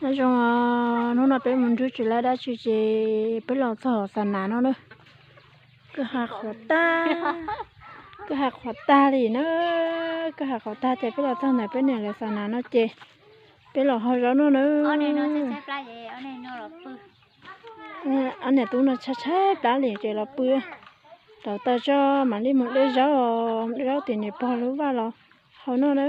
Nyob zoo, hnub no peb mus nrhiav tsis tau dab tsi ces peb los txog xa nas no na. Kwj ha qhuav tag, kwj ha qhuav tag li na, kwj ha qhuav tag ces peb los txog ntawm peb niam lawv xa nas no ces peb los hau zaub noj na. Ob niam tub no tshaib tshaib plab li ces los pw. Rauv taws tso mam li mus de zaub, de zaub tim niam pog lub vaj los hau noj na.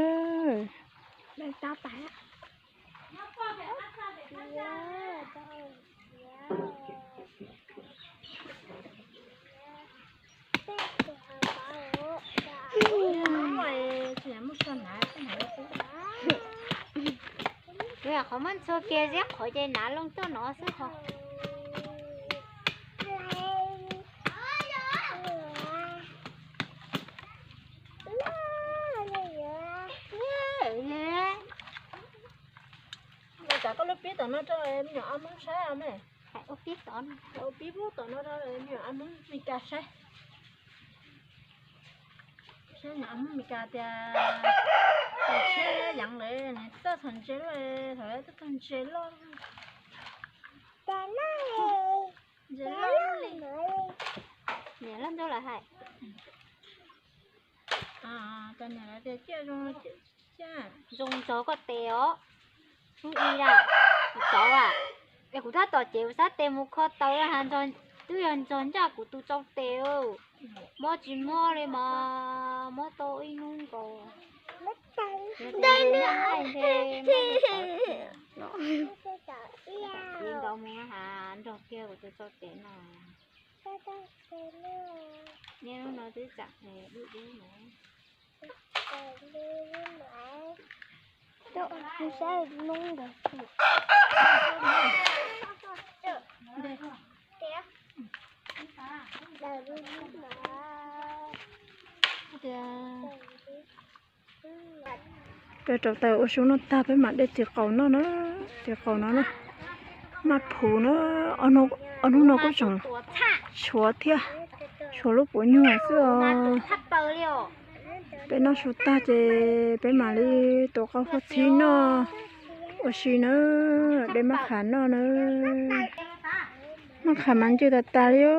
Qhov muab ntxhua kiag ziab qhov ces hnav loo tuaj no xwb ho. Ua cas koj lub pib tom no rau me nyuam a Hmoob saib os me? Ua pib tom no rau me nyuam a Hmoob Mes Kas saib. Saib nyuam a Hmoob Mes Kas tias, tias tshiab yeev lawm nws txawj txhom ntses loj, thaum lawv txawj txog ntses loj. Ntses loj li. Niam loj ntuj lawv hais. Cov niam lawv tias ciaj zoo, zoo nrog koj tes os. Lub ib a, kuv tau a, es kuv tab tom cev kuv sab tes mus kho taws ha, twb yog nrog ncaj kuv tus tsau tes. Mob tsis mob li mas mob tau ib hnub nkaus. Yog tias nqaij nqaij nte, nqaij nte, nkaus mus ha nrog kiag kuv tus tsau tes no. Niaj hnub no twb tsam dub dub no. Saib hnub ntawd. Rau rau taws ua su noj tag peb mam de txiv qaub no na, txiv qaub no na, maj phuv na, ob hnub no kuj tseem tshuav thiab, tshuav lub puav nyuag xwb os. Peb noj su tag ces peb mam li tuav qaub fuab txhib noj ua si na, de maj qham noj na. Maj qham mas ncw tas tas li os,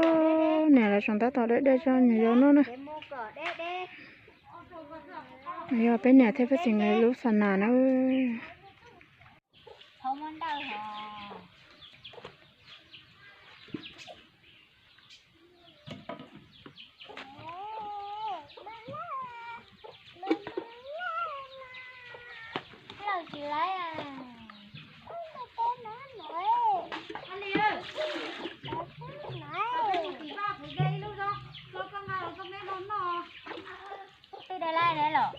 niam lawv tseem tab tom de de tso nyuam yaus noj na. Yog peb niam thiab peb txiv nkawd lub xa nas na. Twb de laij ne los?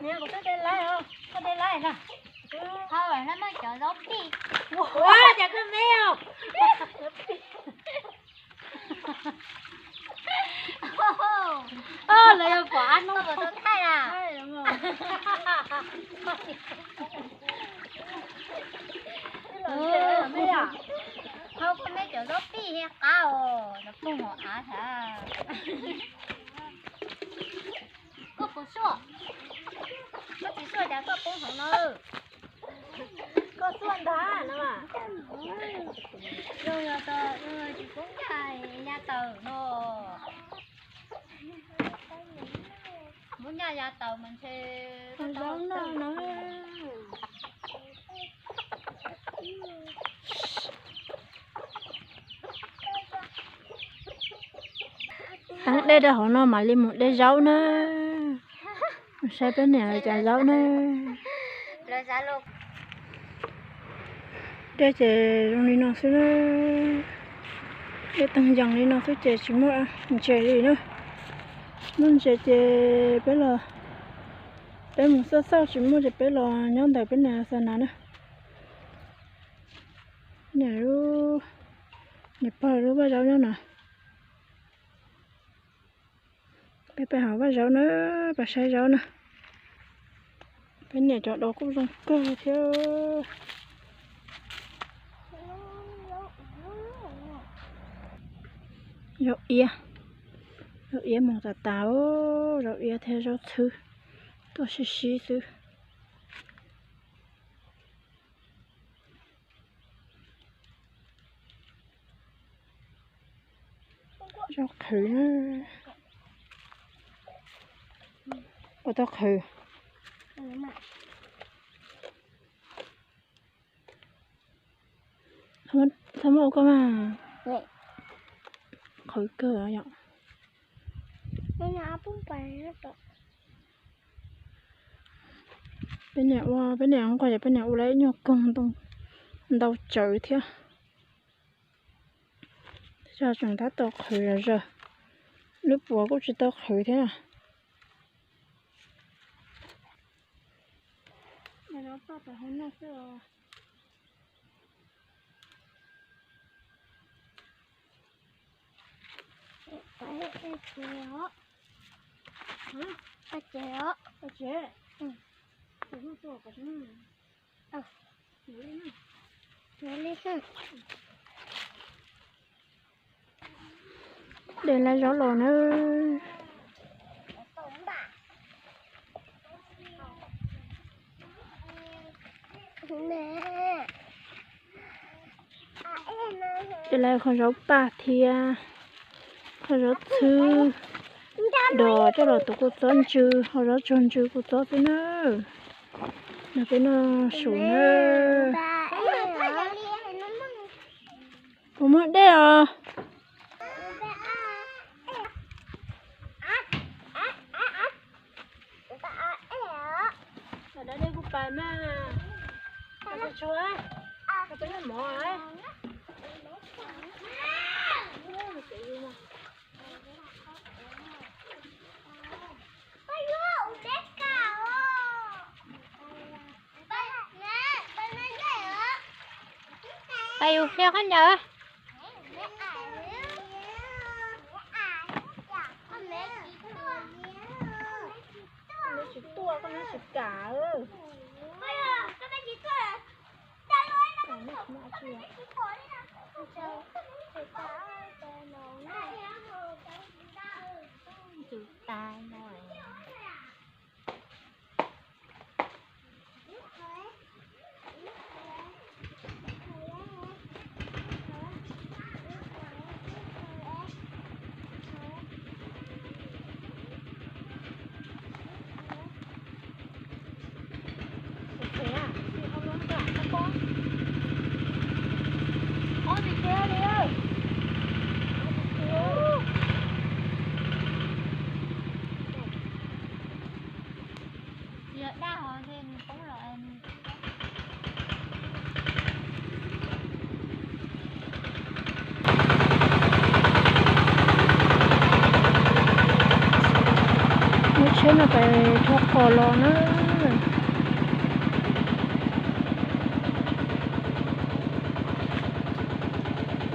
Niam, kuv twb de laij os, koj de laij na. Hau na, muaj cov zaub pij. Ua cas koj me os. Lawv yog pom ab nub los tau thaij na. Hau koj me cov zaub pij qab os, cov phooj hauv av thiab. Koj puas suaj? Koj tsis suaj cas koj poob hauv no? Koj suaj ntag no. Zoo yog tsis poob ncaj ya taws no. Muab ncaj ya taws mas ntshe zaub noj no. Teeb dej rau hauv no mam li mus de zaub na. Saib peb niam lawv cov zaub na. Dej ces zoo li no xwb na. Dej teeg yees li no xwb ces tsis muaj ntses li na. Muaj ntses ces peb los, peb mus xauj xauj tsis muaj ces peb los nyob ntawm peb niam xa nas na. Niam lub, niam pog lub vaj zaub nyob no. Peb peb hauv vaj zaub na, peb saib zaub na. Peb niam cov dos kuj zoo kawg thiab. Zaub iab, zaub iab mus tas tas, zaub iab thiab zaub txhwb tuaj sib sib xwb. Tso qhwv na. Ua tau qhwv. Txhob muab ua koj mas. Qhwv kawg yom. Peb niam ua, peb niam nqua ces peb niam ua lawm ib nyuag koog ntoo ntau tsawv thiab. Tseem tab tom qhwv zom zaws, lub puav kuj tsis tau qhwv thiab. De lawv zaub los na. De lawv qhov zaub paj thiab qhov zaub txhwb dos coj los tuav kua txob ntsw, qhov zaub tsuag ntsw kua txob xwb na. Nrog peb noj su na. Puas muaj dej os? Dej kuj pais mas. Tsuag, peb noj mov. Pais yus qhia khaub ncaws. Koj tsis tuaj, koj tsis kam. Ntxim tas no. Yog daj ho ntshe nws poob los. Muab tsheb no pais rho qos los na.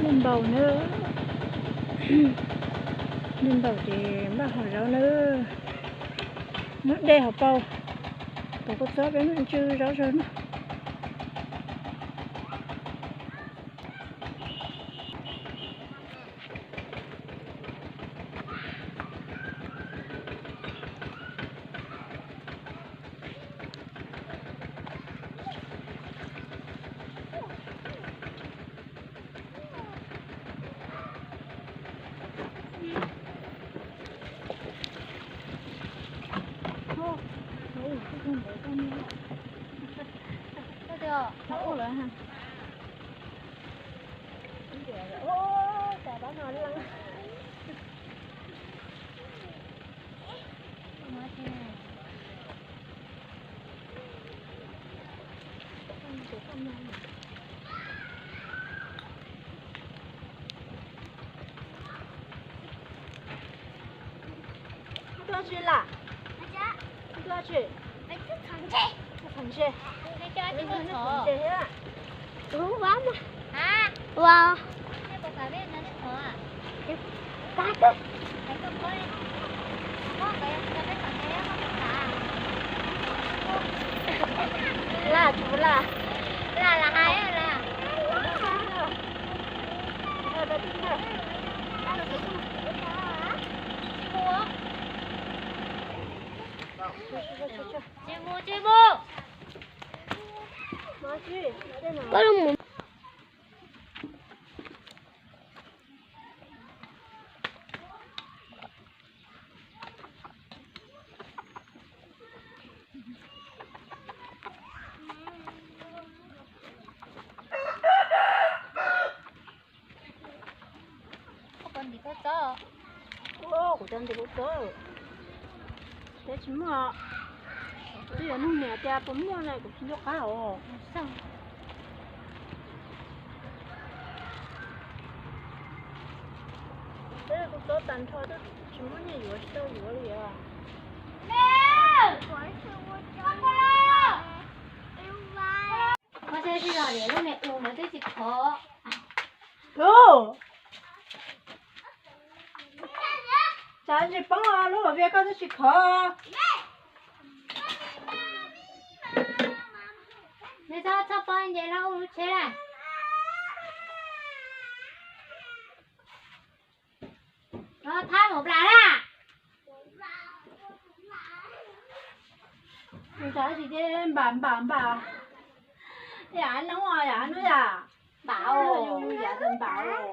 Dej npaum na, dej npaum ces npaj haus zaub na. Muab dej hauv paus, tuav kua txob peb noj ntsw zaub zog na. Tuaj tsi lam? Tuaj tsi? Txhob ntse. Ua. Laj tsis laj. Koj los mus. Cov ntawm kuv tod, peb tsis muaj. Twb yuav nug niam tias puas muaj na, kuv tsis nco qab os. Peb kuv tod tag nrho twb tsis muaj nyiaj yuav, tsis tau yuav li os. Koj saib tsis los niam lub niag u no twb tsis khov. Tsam ntsis poob lub hauv vias koj twb tsis khov. Nws txhob txhob poob nce lub u lub tsheb lawm. Thab mus plas na. Ntshav tsis ces npam npam npam. Yam noob yam noob yam. Npam os. Yam npam os.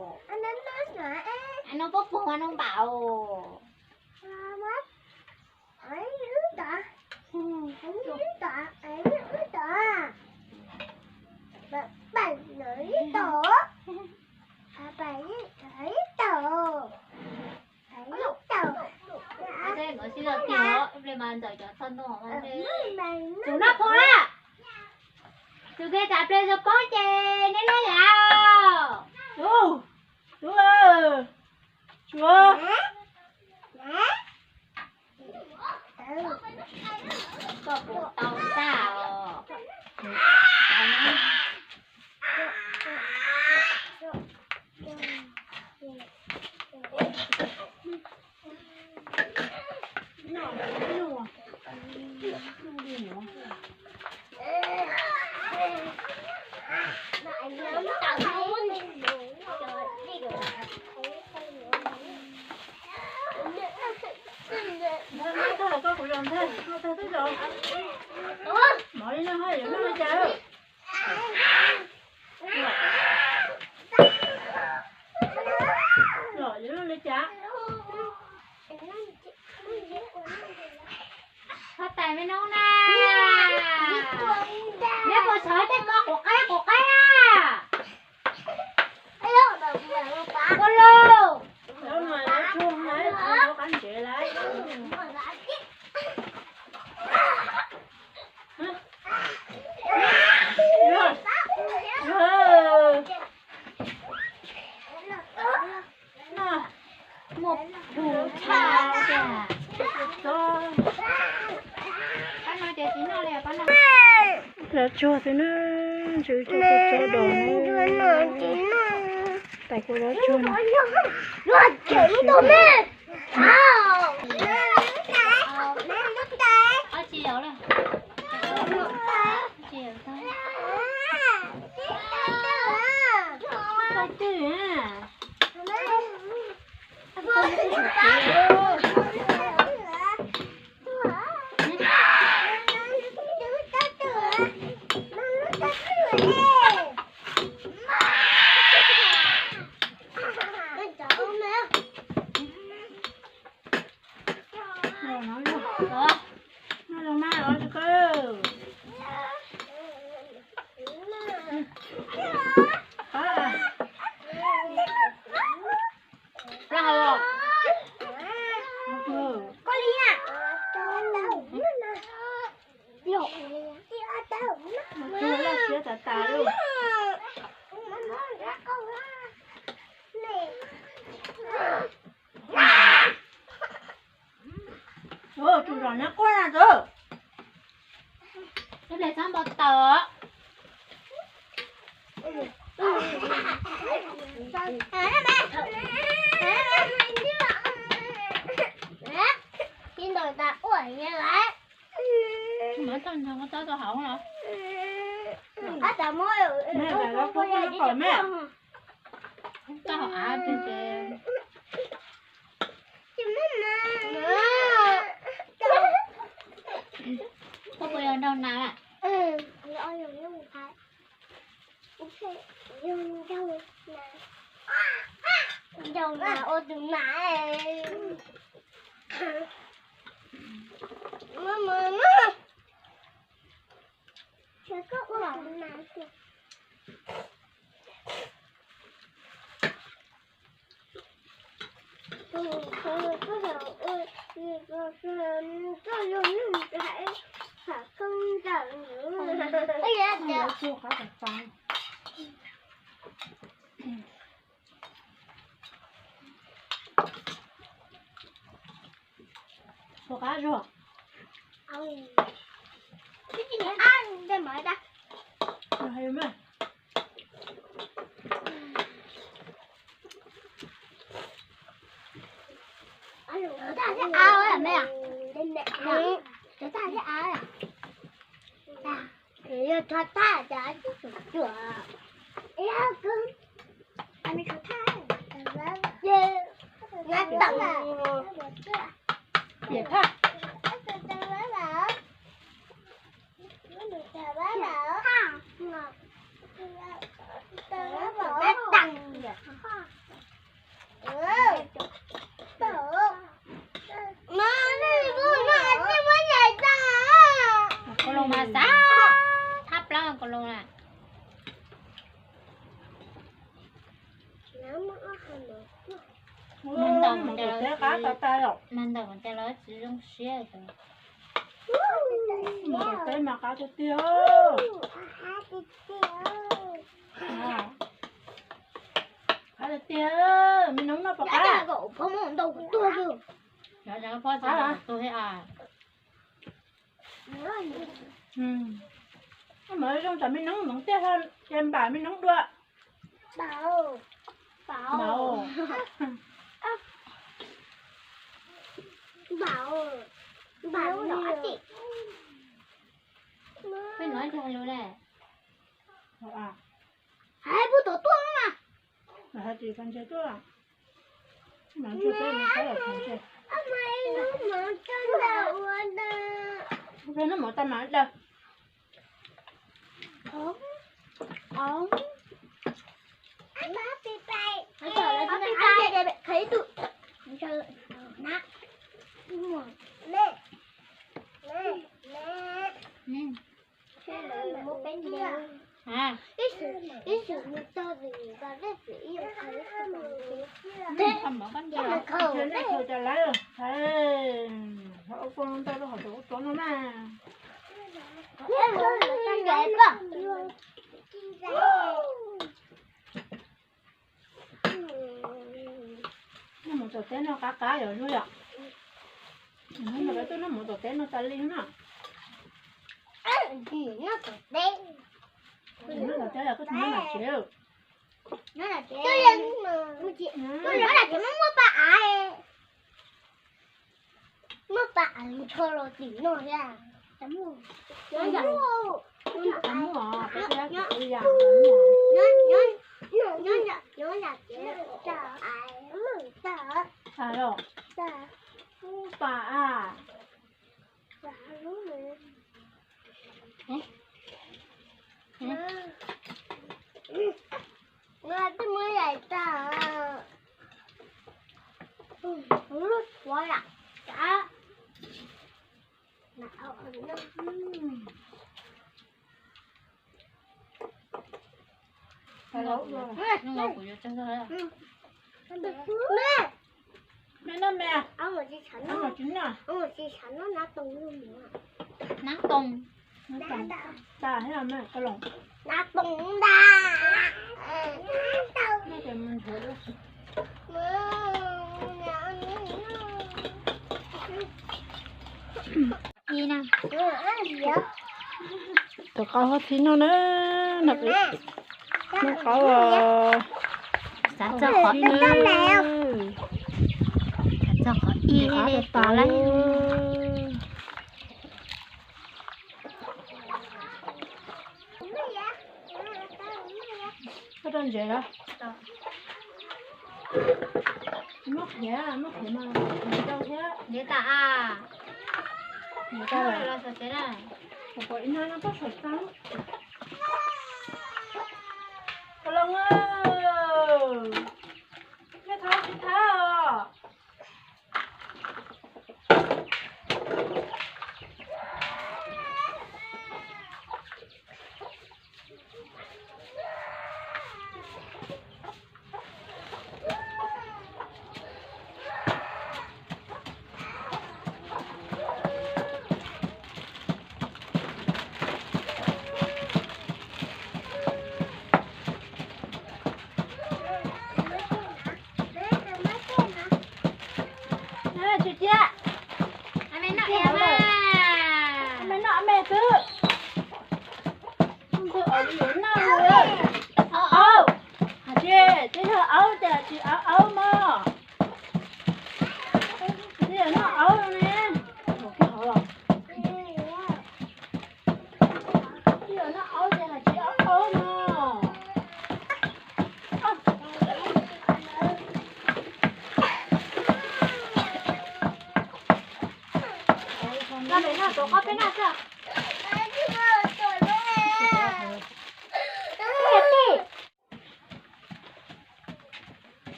Noob puab puag noob npam os. Nkawd sib zog tiag, ib pliag mas ntxawm cov txhoj ntuj. Tsum noj phoo na. Tsum kiag tsam pliag zoo poob ces neb neb yam. Tub, tub, tsuav. Koj puas tau tag os? Mov li no yuav noj li cas? Yuav noj li cas? Huab tais me noob na, neb puas sawv tej ko quav qaib quav qaib na? Ua lus. Muaj plhu tshaj tiag. Pab no ces tsis noj li pab no. Lov tsuag xwb na, ntsws tsuag tsuag dos na. Tais kuv lov tsuag. Loj siab tas tas li. Tus zom nyob quaj na tus. Ib pliag txhob npau taws os. Tau hauv av ces. Koj puas yog nraug nas? Nraug nas ua tus nas. Puas qab zuag? Kaus loos mas xav thab plaub kaus loos na. Mag ntaus mas cas los tsis zoo siab. Mus tom teb mas qab tiag tiag. Qab tiag tiag, me noob noj puas qab? Mas zoo tsam me noob hmoov tiag, ces npam me noob dua. Peb no ib tug hais lus ne. Hais puag tom tuaj no mas. Hais tias koj ntsia tuaj. Noj mov tau mas daws. Noj mov tom teb no qab qab yom Zuag yom. Noj mov tom teb no tas li na. Noj tom teb los koj tus noj tom tsev. Noj tom tsev muaj pa av. Muaj pa av nrho los tim no thiab. Nyob yam tsev. Muaj pa av. Twb muaj yam tag. Lub tsuav yam tag. Nab toos, nab toos, tas thiab mas koj los. Nab toos ntag. Ib na. Tus qaub hab thib no na, no peb, no qaub, xav txog qhov ib, xav txog qhov ib li tas lawm. Koj rau ntsev los? Muab qhiav, muab qhiav mas qhiav ntau thiab. Ntsev tas a. Ntsev tas los xav tsev na. Kom ib hnab no koj saum tag. Koj Looj, nej thab tsis thab os? Qhov peb no xwb.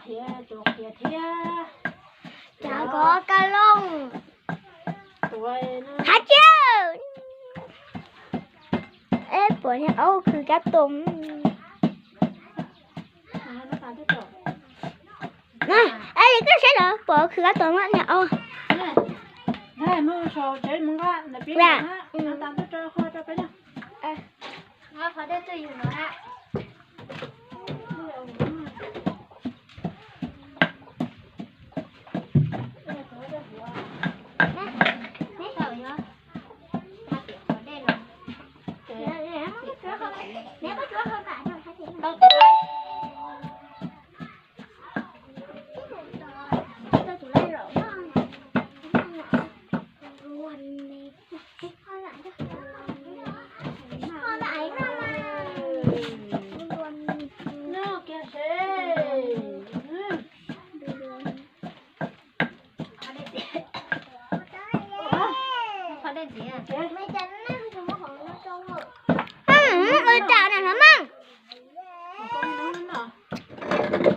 Qhia, qhia thiab. Cov ko ka looj. Hab cia. Puas niag aub khwv kab tua. Es koj saib los puas khwv kab tua niag aub.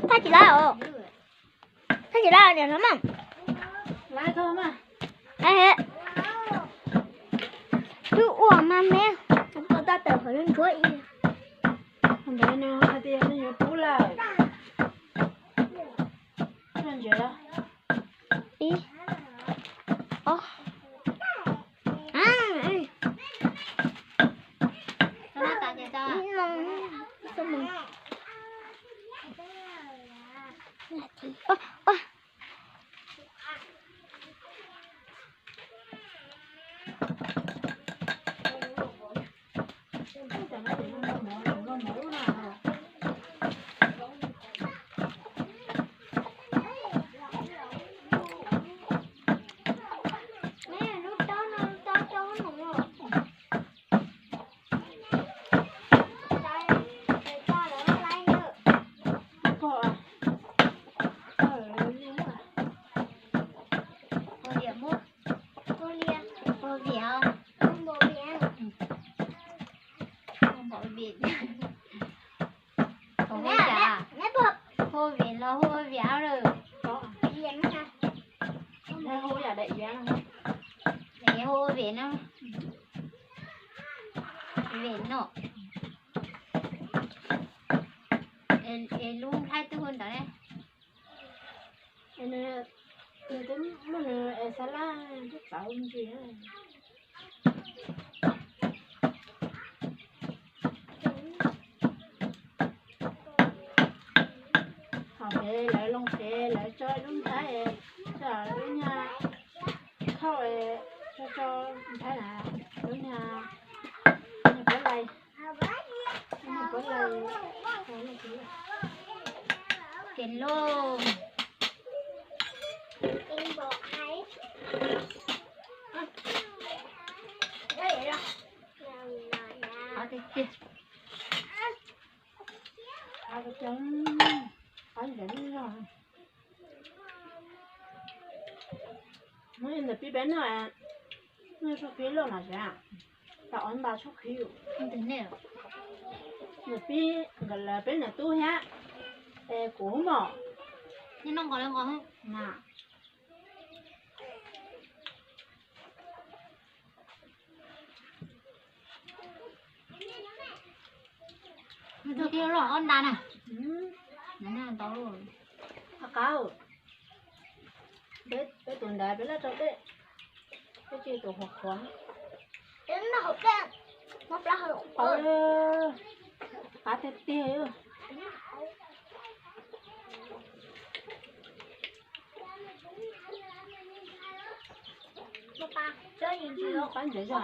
Thaj tsis laib os. Thaj tsis laib niam hlob mas. Twb ua mas me, ua tau tawm qhov ntsuab ib. Ntawd nws hais tias nws yuav pub lawm. Ib, ob, Hu vim los hu vim lawm. Hu vim no. Vim no. Es lub nplhaib twb hu ntawd ne. Nws twb muaj nws es xav laj twb txawv ntsis. Thaum pem lawv loo pem lawv tso lub nplhaib, tso lub nyuag khauj, tso tso nplhaib na, lub nyuag, nyuag pob lais, nyuag pob lais. Ces lub Qhov tiag tiag. Qhov ntawm no, ntawm pib peb no, no tshuaj khwv loj mas, tau ob nta tshuaj khwv. Ntawm pib nkawd lawv peb niam tub thiab, es kuv mom. Tus twg loj ob nta na. Ntau. Qab, peb tus ntawd peb laj rau dej, peb tsis tus qhuav qhuav. Qab tiag tiag. Qab ntawd zog.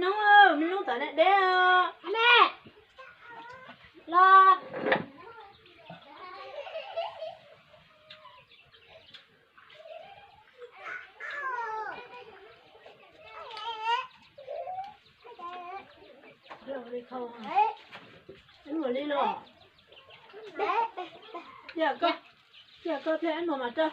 Nub, me nub tom nej deb os. Los. Ua li los, cia koj, cia koj thiaj ib nus mas rau.